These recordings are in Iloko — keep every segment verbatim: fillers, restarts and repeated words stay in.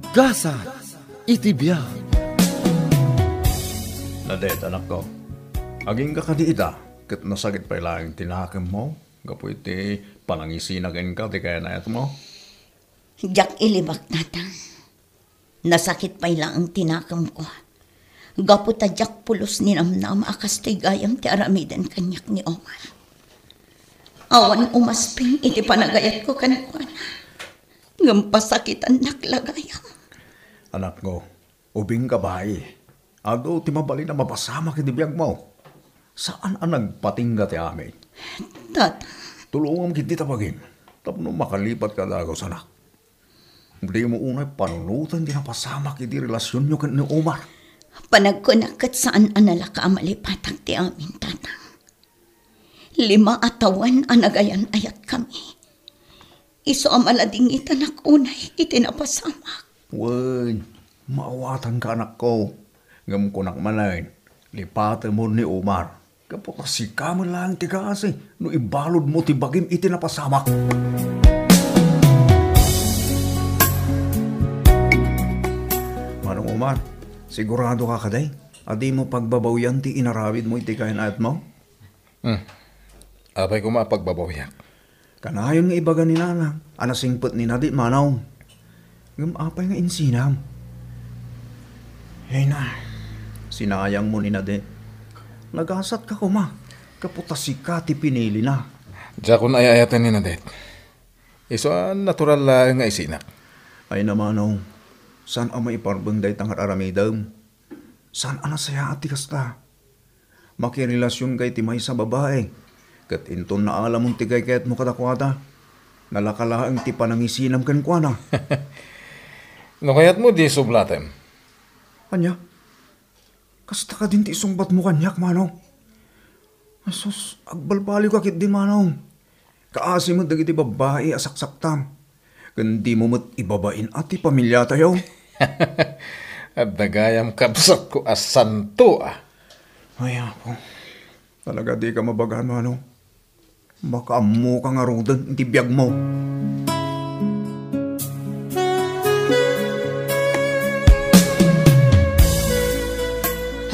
Gasat iti biag. Nadet, anakko, agingga kadi ita, ket nasakit pay laeng ti nakemmo gapu iti panangisina kenka ti kayan-ayatmo? Diak ilibak, Tatang. Nasakit pay laeng ti nakemko. Gapu ta diak pulos ninamnama a kastoy gayam ti aramiden kaniak ni Omar. Awan umasping iti panagayatko kenkuana. Ngem pasakitannak la gayam. Anakko, ubingka babai. Adu ti mabalin a mapasamak iti biagmo. Saan a nagpatingga ti amin. Tata. Tulongam ket dita bagim tapno makalipatka a dagus, anak. Dimo unay panunoten ti napasamak iti relasionyo ken ni Omar. Panagkunak ket saan a nalaka a malipatak ti amin, Tatang. Lima a tawen a nagayan-ayatkami. Isu a maladingitanak unay iti napasamak. Wen, maawatanka, anakko. Ngem kunak manen, lipatemon ni Omar. Gapu ta sika met laeng ti kaasi no ibaludmo ti bagim iti napasamak. Manong Omar, siguradoka kadi a dimo pagbabawian ti inaramidmo iti kayan-ayatmo? Hmm. Apay koma a pagbabawiak? Kanayon nga ibaga ni Nanang a nasingpet ni Nadet, manong. Ngem apay nga insinam? Ay na, sinayangmo ni Nadet. Nagasatka koma, gapu ta sika ti pinilina. Diakon ay-ayaten ni Nadet. Isu a natural laeng nga isinak. Ay na, manong, saan a maiparbeng dayta nga ar-aramidem? Saan a nasayaat ti kasta? Makirelasionka iti maysa a babai, ket inton naalamon ti kaykayatmo kadakuada, nalaka laeng ti panangisinam kenkuana. No kayatmo, di sublatem. Ania? Kasta kadin ti isungbatmo kaniak, manong? Asus, agbalbaliwka ketdin, manong. Kaasi met dagiti babbai a saksaktam. Ken dimo met ibabain a ti pamiliatayo. Adda gayam kabsatko a santo a. Ay, apo. Talaga dika mabagaan, manong. Makaammoka ngaruden iti biagmo.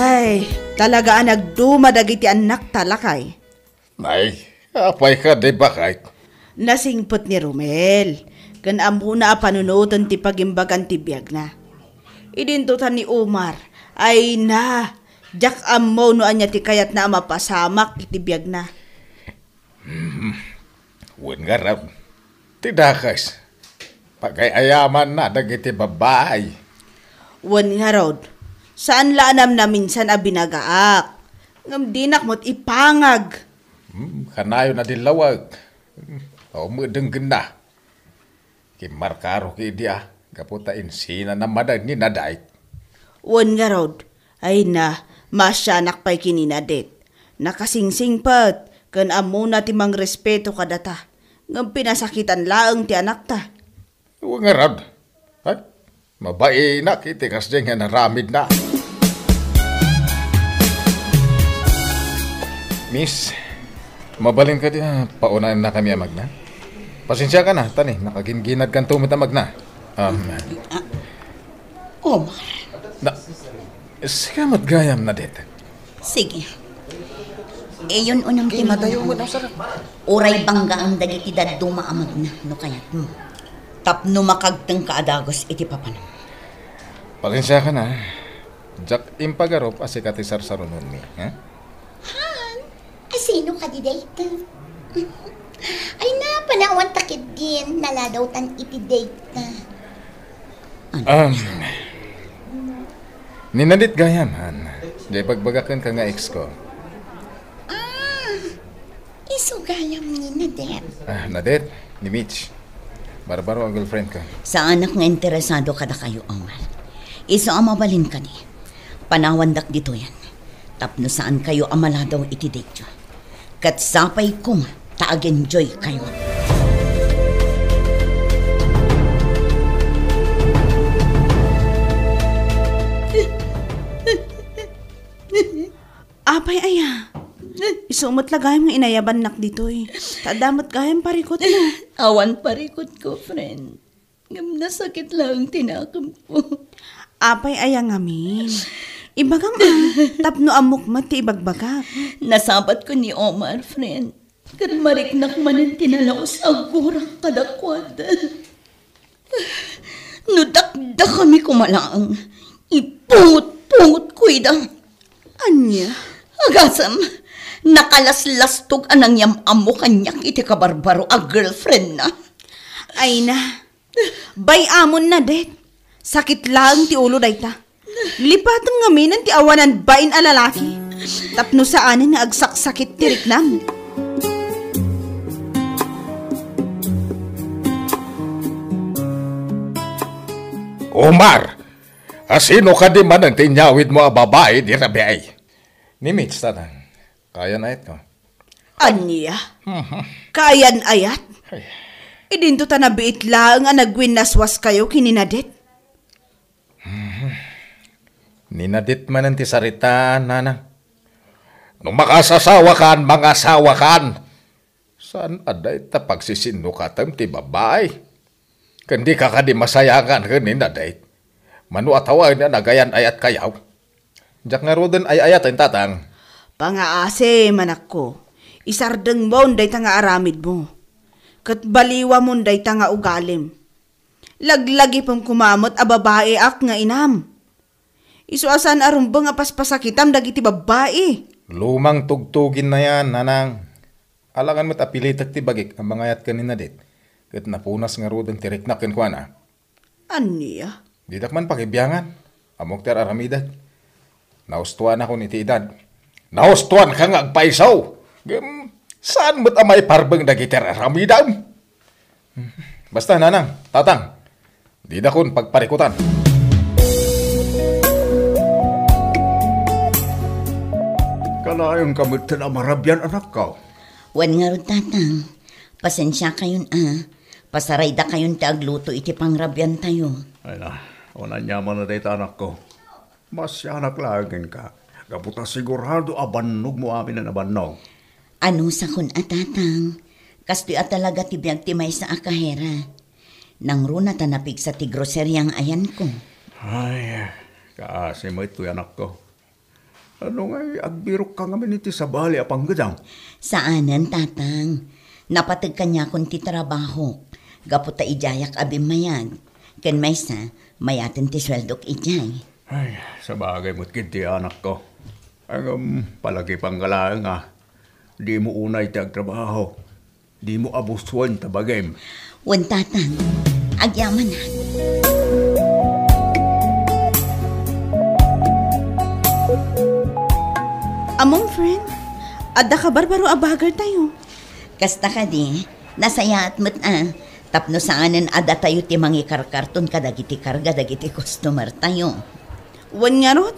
Ay, talaga a nagduma dagiti annakta, lakay. Nay, apay kadi, baket? Nasingpet ni Romel, ken ammona a panunoten ti pagimbagan ti biagna. Idinto ta ni Omar, ay na, diak ammo no ania ti kayatna a mapasamak iti biagna. Hmm, wen ngarud, ti dakes, pagay-ayamanna dagiti babbai. Wen ngarud, saan la a namnaminsan a binagaak, ngem dinak met ipangag. Hmm, kanayon a dillawag. Hmm, aw met denggenna. Kimmarkarok idi a, gapu ta insinana manen ni Nadet. Wen ngarud, ay na, maasianak pay ken ni Nadet. Nakasingsingpet, ken ammona ti mangrespeto kadata. Ngem pinasakitan laeng ti anakta. Wen ngarud. Ay, mabainak iti kasdiay nga inaramidna. Miss, mabalin kadi a paunanakami a magna? Pasensiakan a, ta ni, nakagingginadkanto met a magna. Um, Ah, Omar. Na, sika met gayam, Nadet. Sige. Iyon unam ti Kay matayo mo magna. Uray banggaan dagiti dadduma a magna no kayatmo. Tapno makagtengka a dagus iti papanam. Pasensiakan a. Diak impagarup a sika ti sarsarunonmi, ha? Han? Ay, sino kadi dayta? Ay, napanawanta ketdin, naladawtan iti dayta. Um, ni Nadet gayam, han. Diay bagbaga kenka nga ex ko. Ah, isu gayam ni Nadet. Ah, Nadet, ni Mitch. Barbaro a girlfriend ko. Saanak nga interesado kadakayo, Omar. Isu a mabalin kadi. Panawandak ditoyen. Tapno saankayo a maladaw iti date-yo. Ket sapay koma ta ag-enjoykayo. Apay aya? Isu met la gayam nga inayabannak ditoy. Ta adda met gayam parikutna. Awan parikutko, friend. Ngem nasakit laeng ti nakemko. Apay aya ngamin? Ibagam a, tapno ammok met ti ibagbagak. Nasabatko ni Omar, friend. Ket mariknak manen ti nalaus a gurak kadakuada. No dakdakami koma laeng, ipungot-pungotko ida. Ania? Agasem, nakalaslastog a nangyam-ammo kaniak iti kabarbaro a girlfriendna. Ay na, bay-amon, Nadet. Sakit laeng ti ulo dayta. Lipatem ngamin ti awanan bain a lalaki. Tapno saanen nga agsaksakit ti riknam. Omar, asino kadi manen ti inyawidmo a babai idi rabii? Ni Mitch, tatang. Kayan-ayatko. Ania? Mhm. Kayan-ayat? Ay. Idinto ta nabiit laeng a nagwinnaswaskayo ken ni Nadet. Mhm. Ni Nadet manen ti sarita, nanang. No makasasawakan, mangasawakan. Saan a dayta pagsisinnukatem ti babai? Ken dika kadi masayangan ken ni Nadet? Mano a tawen a nagayan-ayatkayo? Diak ngaruden ay-ayaten, tatang. Pangaasi, manakko. Isardengmon dayta nga aramidmo. Ket baliwamon dayta nga ugalim. Laglagipem koma met a babaiak nga inam. Isu a saan a rumbeng a paspasakitam dagiti babbai. Lumang tugtugin na yan, nanang. Alangan met a pilitek ti bagik a mangayat ken ni Nadet, ket napunas ngaruden ti riknak kenkuana. Ania? Didak man pakibiangan. Ammok ti ar-aramidek. Naustuanakon iti edad. Naustuanka nga agpayso! Ngem, saan met a maiparbeng dagiti ar-aramidem? Basta, nanang, tatang, didakon pagparikutan. Kanayon ka met a marabian, anakko? Wen ngarud, tatang. Pasensiakayon a. Pasaraydakayon ti agluto iti pangrabiantayo. Ay na, unanyaman na dayta, anakko. Masianak laeng kenka, gapu ta sigurado a bannogmo amin a nabannog. Anusakon a, tatang, kastoy a talaga ti biag ti maysa a kahera. Nangruna ta napigsa ti groseria nga ayanko. Ay, kaasi met toy, anakko. Ano ngay agbirokka ngamin iti sabali a panggedam? Saanen, tatang. Napateg kaniakon ti trabahok, gapu ta idiayak a bimmayag. Ken maysa, mayaten ti sueldok idiay. Ay, sabagay met ketdi, anakko. Ngem, palagipangka laeng a dimo unay ti agtrabaho. Dimo abusoen ta bagim. Wen, tatang, agyamanak. Ammom, friend, adda kabarbaro a bagertayo. Kasta kadi, nasayaat met a, tapno saanen a datayo ti mangikarkarton kadagiti karga dagiti customertayo. Wen ngarud,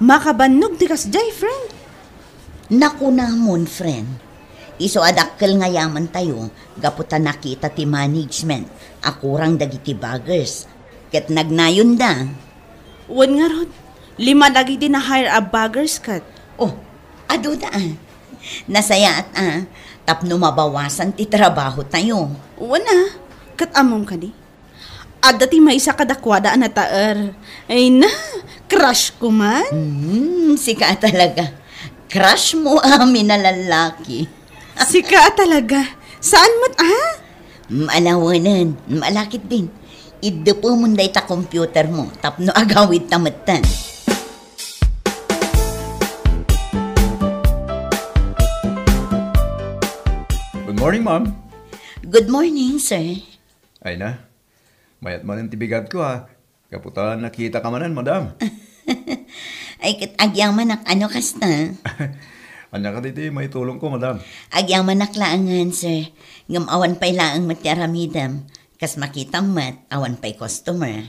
makabannog ti kasdiay, friend. Nakunamon, friend. Isu a dakkel nga yamantayo gapu ta nakita ti management a kurang dagiti baggers. Ket nagnayonda. Wen ngarud, lima dagiti na-hire a baggers ket. Oh, aduda a. Nasayaat a, tapno mabawasan ti trabahotayo. Wen a, ket ammom kadi? Adda ti maysa kadakuada a nataer. Ay na, crush ko man. Hmm, sika talaga. Crush mo amin a lallaki. Sika talaga. Saan met a? Maalawenen, maalakitdin. Iddepemon dayta computer mo, tapno agawidta metten. Good morning, ma'am. Good morning, sir. Ay na, mayat manen ti bigatko, a. Gapu ta nakitaka manen, madam. Ay, ket agyamanak, ano kasta? Ania kadi ti maitulongko, madam? Agyamanak laengen, sir. Ngem awan pay laeng met ti aramidem. Kas makitam met, awan pay customer.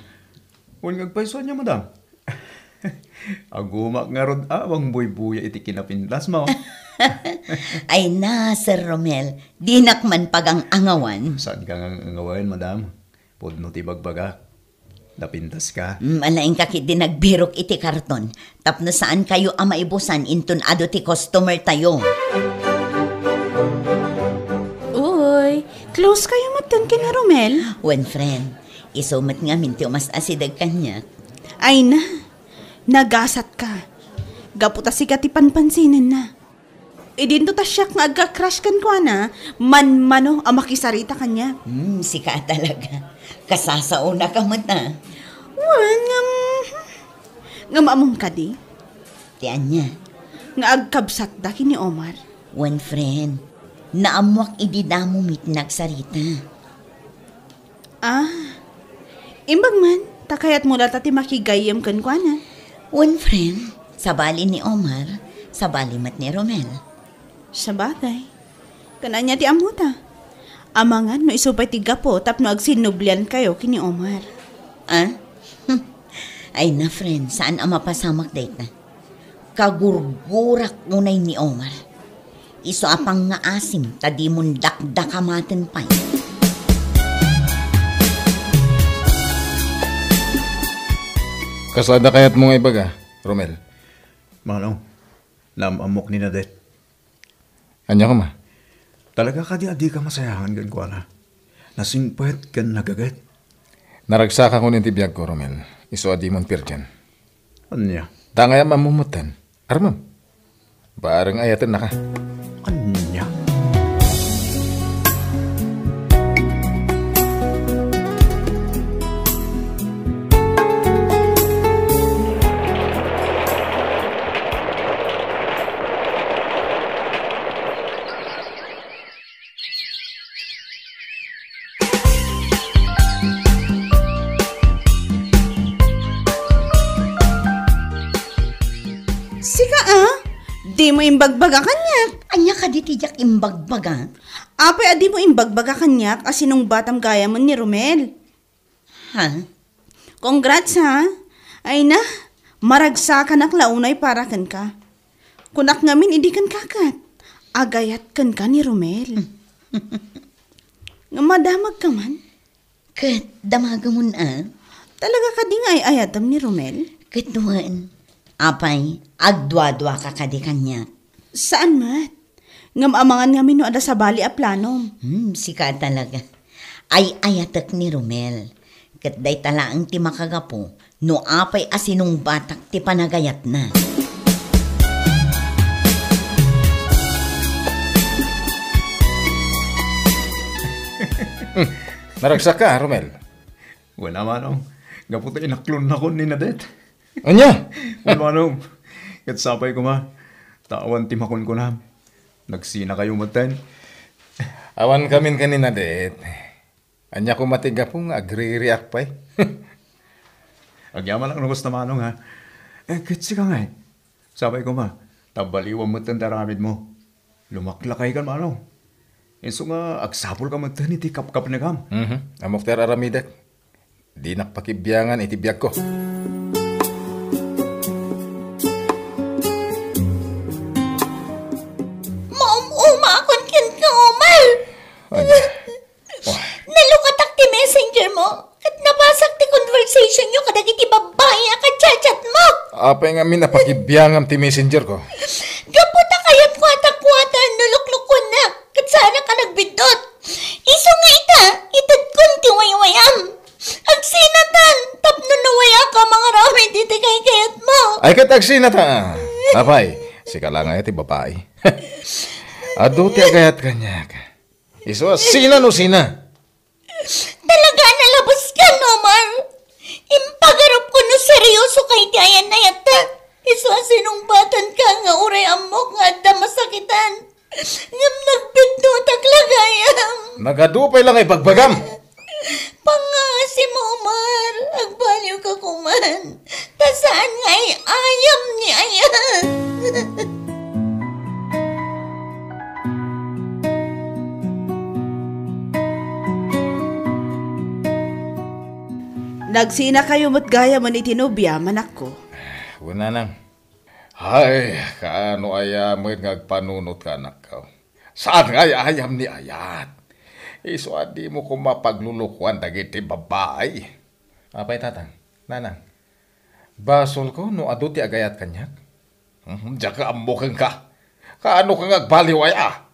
Wen nga agpayso ania, madam? Agumak ngarud a mangbuybuya iti kinapintasmo. Ay na, Sir Romel, dinak man pagang-angawan. Saanka nga ang-angawen, madam? Pudno ti bagbagak. Napintaska. Mm, alaingka ketdi nagbirok iti karton. Tapno saankayo a maibusan inton adu ti customertayo. Uy, close kayo metten ken ni Romel? Wen, friend. Isu met ngamin ti umas-asideg kaniak. Ay na, nagasatka. Gapu ta sika ti panpansinenna. Idinto ta siak nga agka-crush kenkuana, manmano a makisarita kaniak. Hmm, sika talaga. Kasasaona ka met, a. Wen, ngem, ngem ammom kadi? Ti ania? Nga agkabsatda ken ni Omar. Wen, friend, naammoak idi damo met ti nagsarita. Ah, imbag man, ta kayatmo latta ti makigayyem kenkuana. Wen, friend, sabali ni Omar, sabali met ni Romel. Sabagay. Ken ania ti ammota? Amangan no isu pay ti gapu tapno agsinnubliankayo ken ni Omar. Ah? Ay na, friend, saan a mapasamak dayta. Kagurgurak unay ni Omar. Isu a pangngaasim ta dimon dakdakamaten pay. Kasla adda kayatmo nga ibaga, Romel? Manong, naam-ammok ni Nadet. Ania koma? Talaga kadi a dika masayaat kenkuana? Nasingpet ken nagaget. Naragsakak unay ti biagko, Romel. Isu a dimon pirten. Ania? Dangay a mammumutan. Armem. Bareng ayatennaka. Ania? Sika, a? Dimo imbagbaga kaniak. Ania kadi ti diak imbagbaga? Apay a dimo imbagbaga kaniak a sinungbatam gayamen ni Romel? Ha? Congrats, ha? Ay na, maragsakanak la unay para kenka. Kunak ngamin idi kenka ket, agayat kenka ni Romel. Nga madamagka man? Ket damagemon a? Talaga kadi nga ay-ayatem ni Romel? Ket wen, apay, agduaduaka kadi kaniak? Saan met? Ngem amangan ngamin no adda sabali a planom. Hmm, sika talaga. Ay-ayatek ni Romel. Ket dayta laeng ti makagapu no apay a sinungbatak ti panagayatna. Hmm. Naragsak ka, Romel? Wala, Manong. Gapu ta inaklonnakon ni Nadet. Ania? Wala, Manong. Ket sapay koma ta awan ti makunkunam. Nagsinakayo metten. Awan kamin ken ni Nadet. Ania koma ti gapu nga agririak pay? Agyamanak no kasta, Manong, ha? Eh, ket sika ngay? Sapay koma, ta baliwam metten ti aramidmo. Lumaklakaykan, Manong. Isu nga agsapulka metten iti kapkapnekam. Mhm. Ammok ti ar-aramidek. Dinak pakibiangan iti biagko. Maum-umakon kenka, Omar. Ania? Oh. Nalukatak ti messenger mo, ket nabasak ti conversation yo kadagiti babbai a kachat-chat mo. Apay ngamin a pakibiangam ti messenger ko? Gapu ta kayatko a takuatan no luklukuennak, ket saanak a nagbiddut. Isu nga ita, itedkon ti waywayam. Agsinatan, tapno no wayaka mangaramid iti kaykayatmo. Ay, ket agsinata. Apay, sika la nga ti babai. Adu ti agayat kaniak. Isu a sina no sina. Talaga a nalabaskan, Omar. Impagarupko no seriosoka iti ayan-ayatta. Isu a sinungbatanka nga uray ammok nga adda masakitan. Ngem nagbiddutak la gayam. Nagadu pay la nga ibagbagam. Pangngaasim, Omar. Agbaliwka koman. Ta saan nga ay-ayam ni ayat. Nagsinakayo met gayamen iti nobia, manakko. Wen, nanang. Ay, kaano aya met nga agpanunotka, anakko? Saan nga ay-ayam ni ayat? Isu a dimo koma paglulukoan dagiti babbai. Apay, tatang, nanang, basolko no adu ti agayat kaniak? Hmm, diak ammo kenka. Kaano ka nga agbaliw aya?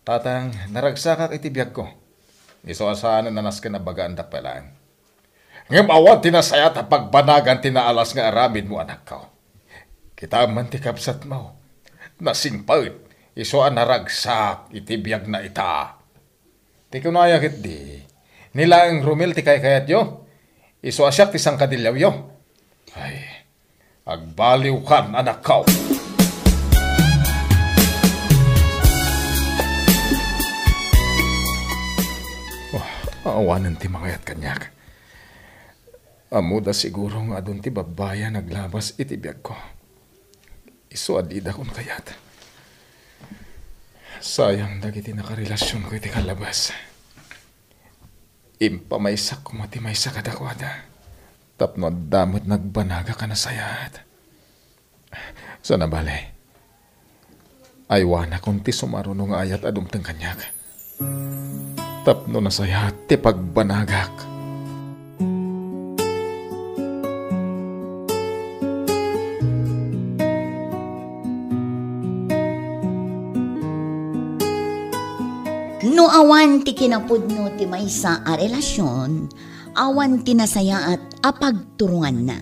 Tatang, naragsakak iti biagko. Isu a saanen a nasken a bagaandak pay laeng. Ngem awan ti nasayaat a pagbanagan ti naalas nga aramidmo, anakko. Kitaem man ti kabsatmo. Nasingpet, isu a naragsak iti biagna ita. Ti kunaya ketdi, ni laeng Romel ti kaykayatyo, isu a siak ti sangkadilliawyo. Ay, agbaliwkan, anakko. Oh, awanen ti mangayat kaniak. Ammoda siguro nga adun ti babbai a naglabas iti biagko. Isu a didakon kayat. Sayang dagiti nakarelasionko iti kallabas. Impamaysak koma ti maysa kadakuada. Tapno adda met nagbanagak a nasayaat. Sana bale, aywanakon ti sumaruno nga ayat a dumteng kaniak. Tapno nasayaat ti pagbanagak. No awan ti kinapudno ti maysa a relasion, awan ti nasayaat a pagturonganna.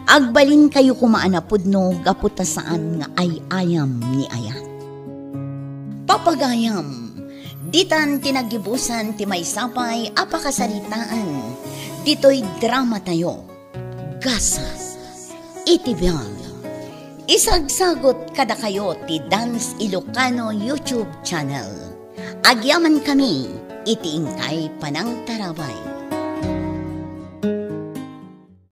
Agbalinkayo koma a napudno gapu ta saan nga ay-ayam ni ayat. Papagayam, ditan ti naggibusan ti maysa pay a pakasaritaan ditoy dramatayo, Gasat iti Biag. Isagsagut kadakayo ti Dance Ilocano YouTube channel. Agyamankami iti inkay panangtarabay.